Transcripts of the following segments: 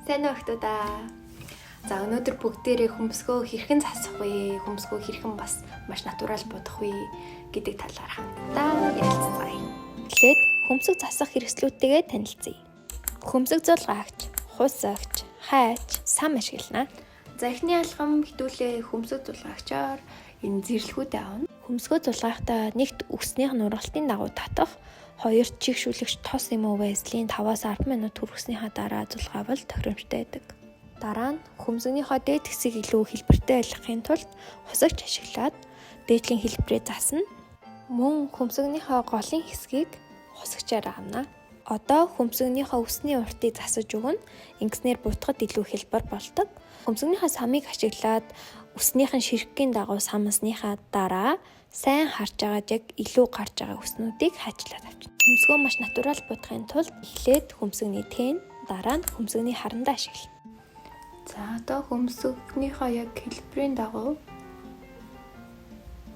Сайн уу охтуудаа. За, өнөөдөр бүгдээрээ хөмсгөө хэрхэн засах вэ? Хөмсгөө хэрхэн бас маш natural будах вэ гэдэг талаар хамтдаа ярилцгаая. Эхлээд хөмсөг засах хэрэгслүүдтэйгээ танилцъя. Хөмсөг зулгаагч, хусагч, хайч, сам ашиглана. За, эхний алхам хэдүүлээ хөмсөг зулгаагчаар энэ зэрлэгүүдээ авна. Хөмсгөө зулгаахтаа нэгт үснийх нь ургалтын дагуу татах, хоёрт чийгшүүлэгч тос юм уу вазелин 5-аас 10 минут хүргэснийхаа дараа зулгаавал тохиромжтой байдаг. Дараа нь хөмсгөнийхөө дээд хэсгийг илүү хэлбэртэй байлгахын тулд хусагч ашиглаад дээдлийн хэлбэрээ засна. Мөн хөмсгөнийхөө голын хэсгийг хусагчаар авна. Одоо хөмсгөнийхөө үсний уртыг засаж өгнө. Ингэснээр бутахад илүү хялбар болдог. Хөмсгөнийхөө самыг ашиглаад үснийх нь ширхгийн дагуу самсныхаа дараа сайн харж байгаад яг илүү гарч байгаа үснүүдийг хайчлаад авчна. Хөмсгөө маш natural будахын тулд эхлээд хөмсгөний тэн, дараа нь хөмсгөний харандаа ашиглана. За, одоо хөмсгөнийхөө яг хэлбэрийн дагуу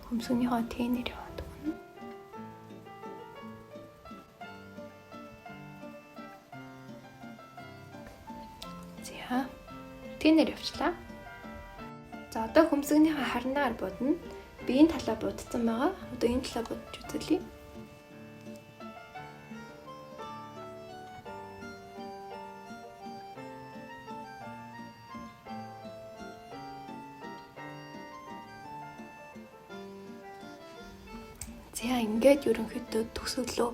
хөмсгөнийхөө тэнээр яваад өгнө. За, тэнээр явчлаа. За, одоо хөмсгөнийхөө харандаагаар будна. Би энэ талаа будсан байгаа. Одоо энэ талаа будаж үзэлье. За, ингээд ерөнхийдөө төгсөглөө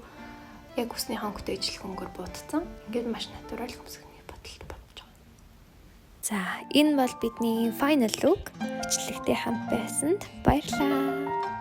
яг үсний хонхтой ижилхэн өнгөөр будсан. Ингээд маш natural хөмсгөний бодолт бодож байгаа. За, энэ бол бидний final look. Бичлэгтэй хамт байсанд баярлалаа.